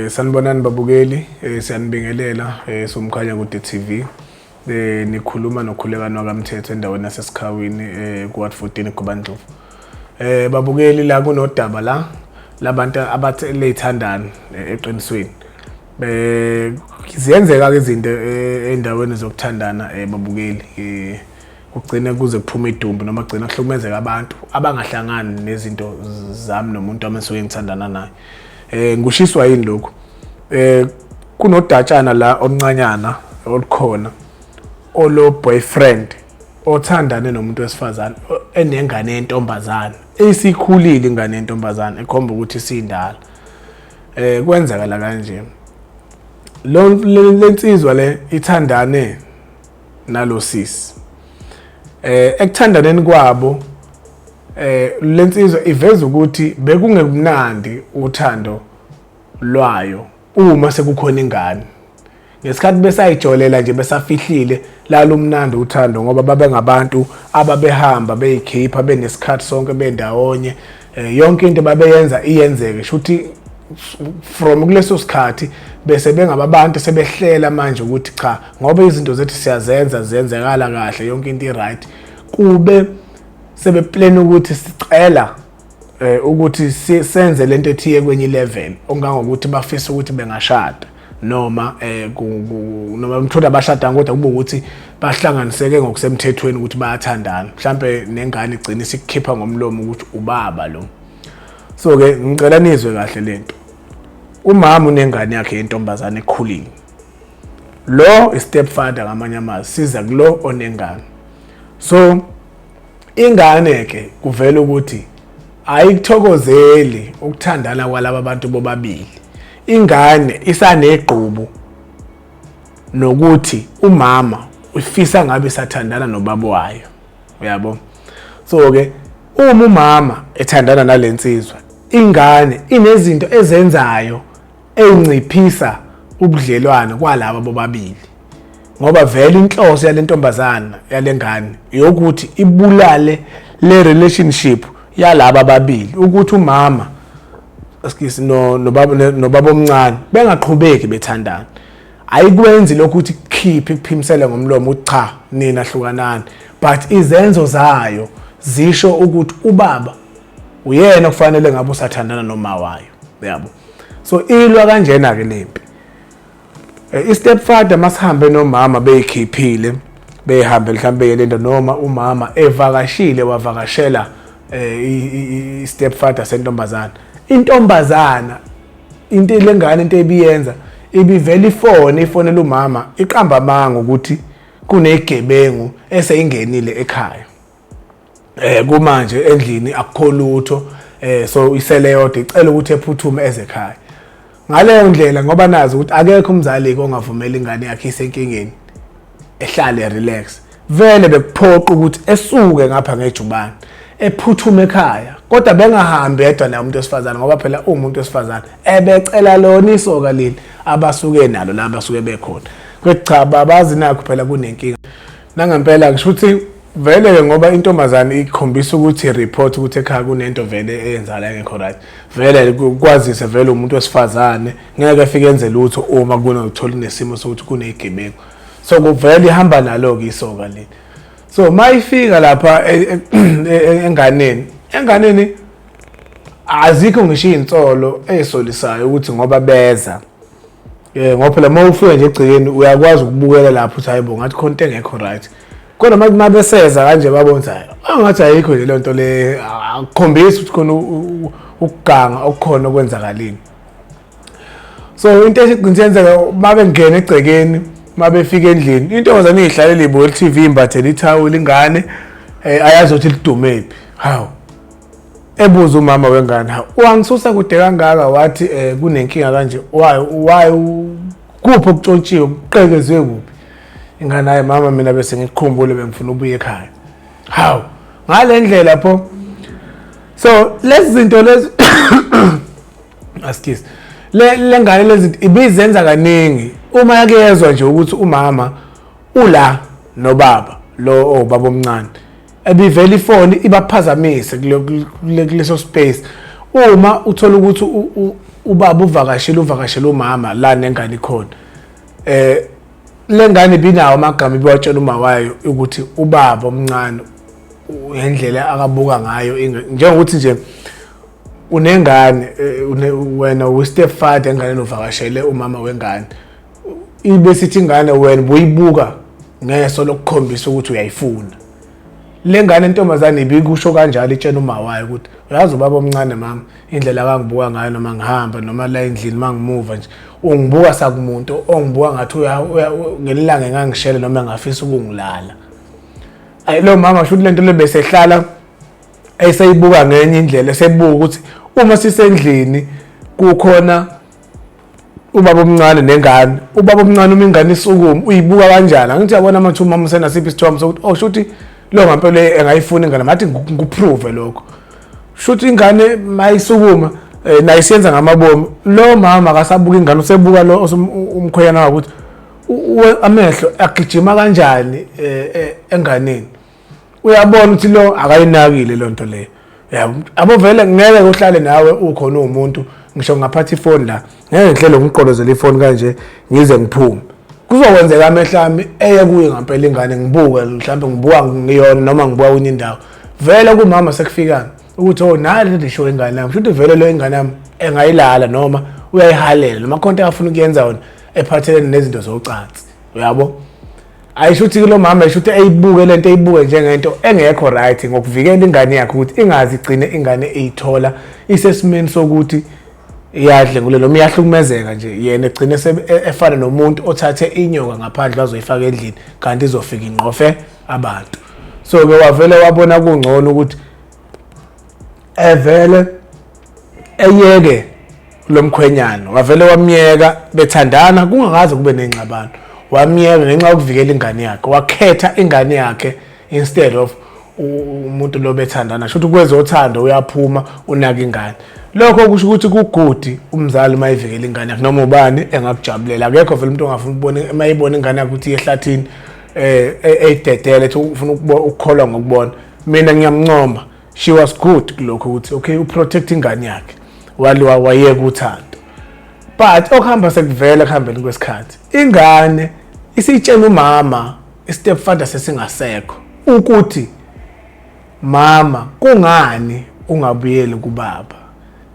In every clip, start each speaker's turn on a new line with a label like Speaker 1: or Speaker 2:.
Speaker 1: Sanibonani babukeli, siyanibingelela somkhanya kude TV. Nikhuluma noKhulekani wakaMthetho endaweni yaseSikhawini ku Ward 14 Gobandlovu. Babukeli, la kunodaba la labantu abathe leyithandana eqinisweni. Ziyenzeka ke izinto endaweni zokuthandana, babukeli, kugcine kuze kuphume idumbu noma kugcina kuhlukumezeka abantu abangahlangani nezinto zami nomuntu wami enisuke ngithandana naye. Ngushiswa yini lokhu? Kunodatshana la omncanyana olukhona olo boyfriend othandane nomuntu wesifazane enengane yentombazane esikhulile, ingane yentombazane ekhomba ukuthi isindala. Kwenzakala kanje, lo lensizwa le ithandane nalo sisi. Ekuthandaneni kwabo, lensizwa iveza ukuthi bekungekumnandi uthando lwayo uma sekukhona ingane. Ngesikhathi besayijolela nje, besafihlile, lalumnandi uthando ngoba babengabantu ababehamba beyikhipha, benesikhathi sonke bendawonye, yonke into babeyenza iyenzeke. Shuthi from kuleso sikhathi bese bengababantu sebehlela manje ukuthi cha, ngoba izinto zethu siyazenza, ziyenzekala kahle, yonke into i-right, kube sebeplan ukuthi sicela ukuthi senze lento ethiye kwenye level, ongangokuthi bafisa ukuthi bengashada noma noma umthola abashada, kodwa kube ukuthi bahlanganiseke ngokusemthethweni ukuthi bayathandana, mhlambe nengane igcine isikukhipha ngomlomo ukuthi ubaba lo. So ke ngicela nizwe kahle lento. Umama unengane yakhe yentombazane ekhulile, lo i-stepfather ngamanye amazwi, siza kulo onengane. So ingane ke kuvela ukuthi ayikuthokozeli ukuthandana kwalaba bantu bobabili. Ingane isanegqubu nokuthi umama ufisa ngabe isathandana nobaba wayo, uyabo. So ke uma umama ethandana nalensizwa, ingane inezinto ezenzayo ezinciphisa ubudlelwano kwalaba bobabili, ngoba vele inhloso yalentombazana yalengane yokuthi ibulale le relationship yalaba ababili, ukuthi umama, excuse, no nobaba omncane bengaqhubeki bethandana. Ayikwenzi lokhu ukuthi kukhiphe kuphimisele ngomlomo ukuthi cha, nina hlukanani, but izenzo zayo zisho ukuthi ubaba uyena kufanele ngabe usathandana noma wayo, yabo. So ilwa kanjena ke lempi. I-stepfather masihambe nomama beyikhiphile, behambe mhlawumbe yelento, noma umama evakashile, wavakashela i-stepfather sentombazana. Intombazana, into lengane, into ebiyenza, ibivela ifone, ifonela umama, iqamba amanga ukuthi kunegebengu eseyingenile ekhaya, kumanje endlini akukho lutho, so isele yodwa, icela ukuthi ephuthume ezekhaya. Ngaleyo ndlela, ngoba nazi ukuthi akekho umzali ongavumela ingane yakhe isenkingeni ehlale relax, vele bekuphoqa ukuthi esuke ngapha ngejubane ephuthume ekhaya, kodwa bengahambi yedwa naye umuntu wesifazane, ngoba phela uwumuntu wesifazane, ebecela lona isoka leli abasuke nalo la abasuke bekhona, kwethi cha, babazi nakho phela kunenkinga nangempela. Ngisho ukuthi vele-ke ngoba intombazane ikhombisa ukuthi report ukuthi ekhaya kunento vele eyenzakala engekho right, vele kwazise vele umuntu wesifazane ngeke afike enze lutho uma kunothola nesimo sokuthi kunezigebengu. So kuvele ihamba nalo-ke isoka leli. So uma ifika lapha enganeni azikho ngisho iy'nsolo ey'solisayo ukuthi ngoba beza, ngoba phela uma ufika nje egcekeni uyakwazi ukubukela lapho uthi hayibo, ngathi khona into engekho right, kodwa uma beseza kanje babona ukuthi hayi, angathi ayikho nje leyo nto le, akukhombisi ukuthi khona ukuganga okukhona okwenzakalini. So into esigcina yenzeka, uma bengena egcekeni, uma befika endlini, intombazane iy'hlalele ibuka i-TV, imbathele ithawula ingane, ayazi ukuthi lidumephi. Hawu, ebuza umama wengane, hawu, wangisusa kude kangaka, wathi kunenkinga kanje, why kuphi okutshontshiwe, kuqekezwe kuphi? Ingane, hayi mama, mina bese ngikukhumbule, bengifuna ubuye ekhaya. Hawu, ngale ndlela pho. So lezi zinto lezi, excuse, le ngane lezi ibizenza kaningi uma yake yezwa nje ukuthi umama ula nobaba lo obaba omncane, ebivela ifoni ibaphazamise kuleso space. Uma uthola ukuthi ubaba uvakashile, uvakashele umama la nengane ikhona, le ngane ibinawo amagama ibiwatshela uma wayo ukuthi ubaba omncane ngendlela akabuka ngayo, njengokuthi nje unengane, wena u-stepfather enganeni, uvakashele umama wengane, ibe sithi ingane wena buyibuka ngeso lokukhombisa ukuthi uyayifuna le ngane. Intombazane ibikusho kanjalo, itshena uma wayo ukuthi uyazi ubaba omncane, mama, indlela akangibuka ngayo noma ngihamba noma la endlini, mangimuva nje ungibuka sakumuntu ongibuka ngathi ngelilanga engangishele noma engafisa ukungilala. Ayi, lo mama shuthi lento le besehlala eseyibuka ngenye indlela, esebuka ukuthi uma sisendlini kukhona ubaba omncane nengane, ubaba omncane uma ingane isukuma uyibuka kanjani. Angithi yabona manje umama usenasiphi isithombe sokuthi, oh, shuthi lo ngampela engayifuna ingane, mathi ngiku-prove lokho, shuthi ingane mayisukuma naye isiyenza ngamabomu. Lo mama akasabuka ingane, usebuka lo umkhwenyana wakhe ukuthi amehlo agijima kanjani enganeni. Uyabona ukuthi lo akayinakile loo nto leyo, yabo. Abo vele ngeke uhlale nawe ukhona uwumuntu, ngisho ngaphatha ifoni la, ngeke ngihlele ngiqolozele ifoni kanje ngize ngiphume. Kuzokwenzeka amehlo ami eye kuye ngampela ingane, ngibuke, mhlawumbe ngibuka ngiyona noma ngibuka kwenye indawo. Vele kumama sekufikani ukuthi, oh, nali lisho ingane yami, shuthi vele lo ingane yami engayilala noma uyayihalela noma khona into afuna ukuyenza yona ephathelene nezinto zocansi, uyabo. Ayisho ukuthi lo mama isho ukuthi eyibuke lento, eyibuke njengento engekho right, ngokuvikela ingane yakhe ukuthi ingazi igcine ingane eyithola isesimeni sokuthi iyadlengule noma iyahlukumezeka nje, yena egcine efana nomuntu othathe inyoka ngaphandle wazoyifaka endlini, kanti izofika ingqofe abantu. So-ke wavele wabona kungcono ukuthi evele eyeke lo mkhwenyana. Wavele wamyeka bethandana kungakaze kube nengxabano, wamyeka ngenxa yokuvikela ingane yakhe. Wakhetha ingane yakhe instead of umuntu lo bethandana. Shuthi kwezothando uyaphuma, unaka ingane. Lokho kusho ukuthi ku-good umzali uma evikela ingane yakhe, noma ubani engakujabulela. Akekho vele umuntu ongafuna ukubona uma eyibona ingane yakhe ukuthi iyehlathini, eyidedele, ethi ufuna ukukholwa ngokubona. Mina ngiyamncoma, she was good kulokho ukuthi, okay, u-protect ingane yakhe, waliwa wayeka uthando. But okuhamba sekuvela ekuhambeni kwesikhathi, ingane isitshela umama, i-stepfather sesingasekho, ukuthi, mama, kungani ungabuyeli kubaba?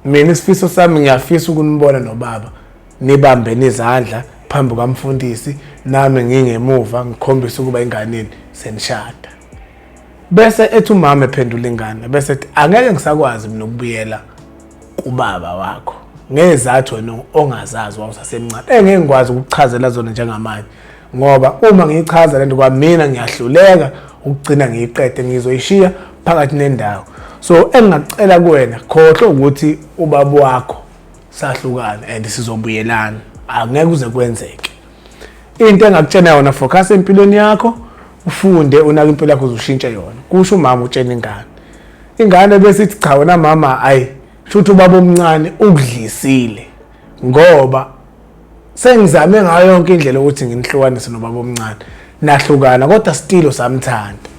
Speaker 1: Mina isifiso sami, ngiyafisa ukunibona nobaba nibambene izandla phambi kwamfundisi, nami ngingemuva ngikhombise ukuba inganeni senishada. Bese ethi umama, ephendula ingane, bese ethi, angeke ngisakwazi mina ukubuyela kubaba wakho ngezathu wena ongazazi, wawusasemncane, engeke ngikwazi ukukuchazela zona njengamanje, ngoba uma ngiyichaza lento kwamina ngiyahluleka ukugcina ngiyiqede, ngizoyishiya phakathi nendawo. So engingakucela kuwena, khohlwa ukuthi ubaba wakho sahlukana and sizobuyelana, angeke kuze kwenzeke. Into engakutshena yona, focus empilweni yakho, ufunde, unake impilo yakho, uzushintshe yona. Kusho umama utshena ingane. Ingane bese ithi, cha wena mama, ayi, shuthi ubaba omncane ukudlisile, ngoba sengizame ngayo yonke indlela ukuthi nginihlukanise nobaba omncane, nahlukana, kodwa still samthanda.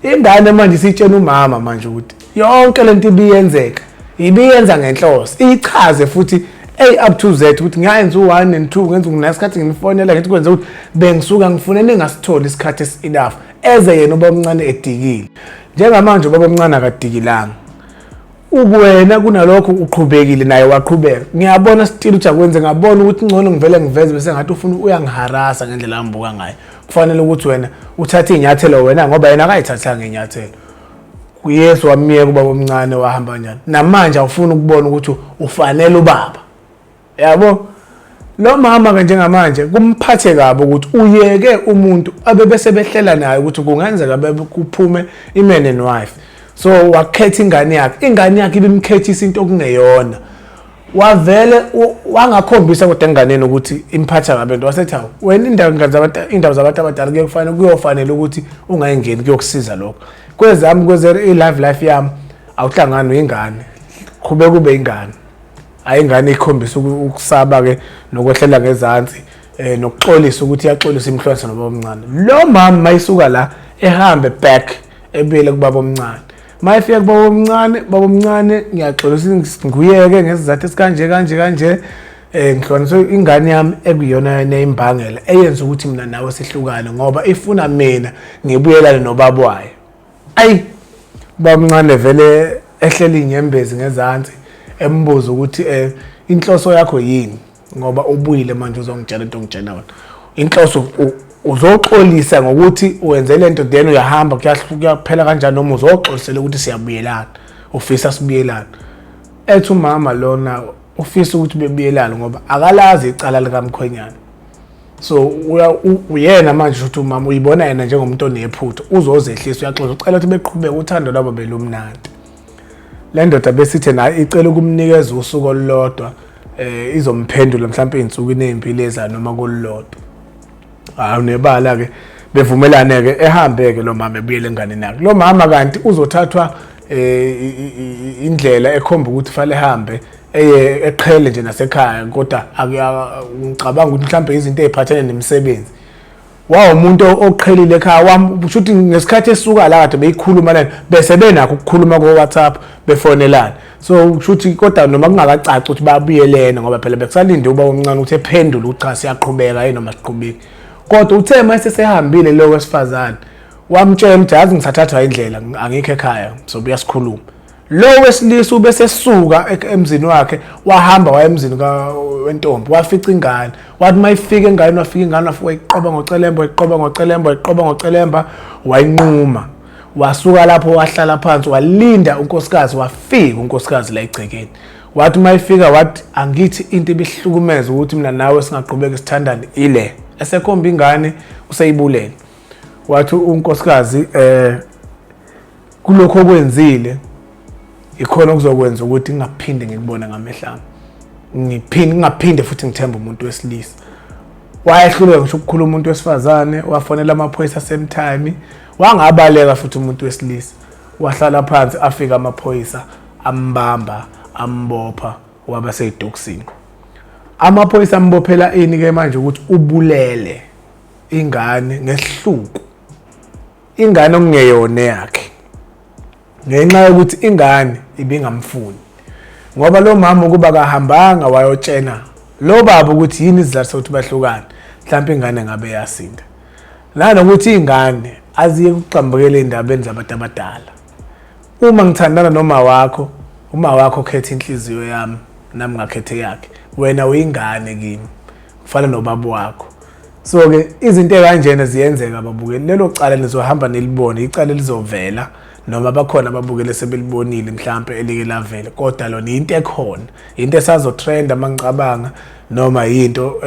Speaker 1: Ingane manje isitshena umama manje ukuthi yonke lento ibiyenzeka ibiyenza ngenhloso, ichaze futhi A up to Z ukuthi ngayenza u-1 and 2, ngenza nesikhathi nginifonela ngithi kwenze ukuthi bengisuka ngifune ningasitholi isikhathi esi-enough, eze yena ubaba omncane edikile. Njengamanje ubaba omncane akadikilanga ukuwena, kunalokho uqhubekile naye waqhubeka. Ngiyabona still ukuthi akwenze, ngabona ukuthi ngcono ngivele ngiveze, bese ngathi ufuna uyangiharasa ngendlela angibuka ngayo. Kufanele ukuthi wena uthathe iy'nyathelo wena, ngoba yena akayithathanga iy'nyathelo. Yesu wamyeka ubaba omncane wahamba kanjani, namanje awufuni ukubona ukuthi ufanele ubaba, yabo. Lo mama ke njengamanje kumphathe kabi ukuthi uyeke umuntu abebese behlela naye ukuthi kungenzeka kuphume i-man and wife. So wakhetha ingane yakhe, ingane yakhe ibimkhethisa into okungeyona. Wavele wangakhombisa kodwa enganeni ukuthi imphatha kabi into. Wasethi, hawu wena, indawo zabantu, indawo zabantu abadala kuyokufanele, kuyofanele ukuthi ungayingeni, kuyokusiza lokho. Kwezami, kweze i-live life yami awuhlangani, uyingane, qhubeka ube ingane. Hayi, ingane ikhombisa ukusaba-ke nokwehlela ngezansi, nokuxolisa ukuthi iyaxolisa imhlukanisa nobaba omncane. Lo mama mayisuka la ehambe back ebuyele kubaba omncane. Mayefika kubaba omncane, baba omncane ngiyaxolisa ngiyeke ngesizathu esikanje kanje kanje. Ngihlukaniswe ingane yami ekuyona yona imbangela eyenza ukuthi mina nawe sihlukane ngoba ifuna mina ngibuyelane nobaba wayo. Ayi babamncane vele ehleli inyembezi ngezansi embuza ukuthi inhloso yakho yini ngoba ubuyile manje uzongitshela into ongitshela wona. Inhloso uzoxolisa ngokuthi wenze lento then uyahamba kuyaphela kanjani noma uzoxolisela ukuthi siyabuyelana ufisa sibuyelana. Ethi umama lona ufisa ukuthi bebuyelane ngoba akalazi icala likamkhwenyana. So uyena manje ukuthi umama uyibona yena njengomuntu onephutha uzozehlisa uyaxoxa ucela ukuthi beqhubeke uthando lwabo belumnandi. Le ndoda besithe nayo icela ukumnikeza usuku olulodwa izomphendula mhlawumbe ey'nsukwini ey'mbili ezayo noma kolulodwa. Hawu nebala ke bevumelane ke ehambe ke lo mama ebuyele enganeni yakhe. Lo mama kanti uzothathwa indlela ekhomba ukuthi fanele ehambe eye eqhele nje nasekhaya kodwa ngicabanga ukuthi mhlawumbe izinto ey'phathene nemisebenzi. Wawumuntu oqhelile ekhaya wami kusho ukuthi ngesikhathi esuka la kade beyikhuluma lena bese benakho ukukhuluma ko-WhatsApp befonelana. So kusho ukuthi kodwa noma kungakacaci ukuthi babuyelene ngoba phela bekusalinde uba omncane ukuthi ephendule ukuthi cha siyaqhubeka yini noma siqhubeki. Kodwa uthe uma esesehambile lo wesifazane wamtshela ukuthi yazi ngisathathwa indlela angikho ekhaya sobuya sikhuluma. Lo wesilisa ubesesuka emzini wakhe wahamba waya emzini wentombi wafica ingane. Wathi uma ifika ingane wafika ingane wafika wayiqoba ngocelemba wayiqoba ngocelemba wayiqoba ngocelemba wayinquma. Wasuka lapho wahlala phansi walinda unkosikazi wafika unkosikazi la egcekeni. Wathi uma ifika wathi angithi into ibihlukumeza ukuthi mina nawe singaqhubeka sithandane ile. Esekhomba ingane useyibulele. Wathi unkosikazi kulokho okwenzile ikhona okuzokwenza ukuthi ngingaphinde ngikubone ngamehlo ami. Ngiphinde ngingaphinde futhi ngithembe umuntu wesilisa. Wayehluleka ngisho ukukhuluma umuntu wesifazane, wafonela amaphoyisa same time, wangabaleka futhi umuntu wesilisa. Wahlala phansi afika amaphoyisa ambamba, ambopha waba seyitokisini. Amaphoyisa ambophela ini ke manje ukuthi ubulele ingane ngesihluku. Ingane okungeyona yakhe. Ngenxa yokuthi ingane ibingamfuni. Ngoba lo mama ukuba kahambanga wayotshena lo baba ukuthi yini isizathu sokuthi bahlukane, mhlawumbe ingane ngabe yasinda. Nanokuthi ingane aziye ukuxambukela ey'ndabeni zabantu abadala. Uma ngithandana noma wakho, uma wakho khetha inhliziyo yami, nami ngakhetha eyakhe. Wena uyingane kimi, ufana nobaba wakho. So ke izinto ey'kanjena ziyenzeka babukeli. Lelo cala nizohamba nilibone, icala elizovela noma bakhona ababukeli sebelibonile mhlampe elike lavela, kodwa lona into ekhona, into esazotrenda mangicabanga noma yinto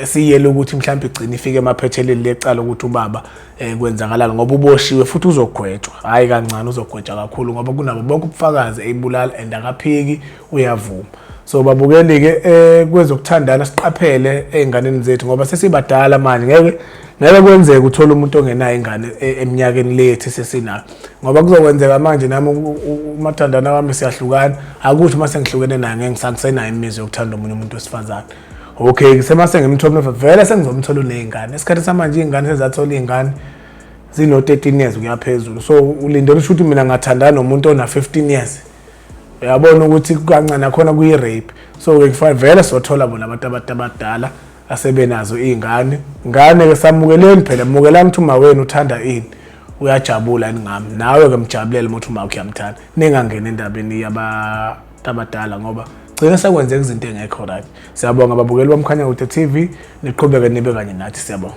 Speaker 1: esiyele ukuthi mhlampe igcine ifike emaphetheleni lecala ukuthi ubaba kwenzakalani ngoba uboshiwe futhi uzogwetshwa. Hhayi kancane, uzogwetshwa kakhulu ngoba kunabo bonke ubufakazi eyibulala and akaphiki uyavuma. So babukeli ke kwezokuthandana siqaphele ey'nganeni zethu ngoba sesibadala manje ngeke kwenzeke uthole umuntu ongenayo ingane eminyakeni lethu esesinayo. Ngoba kuzokwenzeka manje nami umathandana wami siyahlukana, akuthi uma sengihlukene naye ngeke ngisakusenayo imizwa yokuthanda omunye umuntu wesifazane. Okay, semase ngimthola vele sengizomthola uney'ngane. Esikhathi samanje iy'ngane sezathola iy'ngane zino 13 years kuya phezulu. So ulindele ukuthi mina ngathandana nomuntu ona 15 years. Uyabona ukuthi kancane akhona kuyi-rape. So ke kufanele vele sothola bona abantu abadala asebenazo iy'ngane. Ngane ke samukeleni phela, mukelani ukuthi uma wenu uthanda ini. Uyajabula yini ngami? Nawe ke mjabulele uma uthi uma wakho uyamthanda. Ningangeni endabeni yabantu abadala ngoba gcina sekwenzeka izinto engekho right. Siyabonga babukeli boMkhanyakude TV, niqhubeke nibe kanye nathi, siyabonga.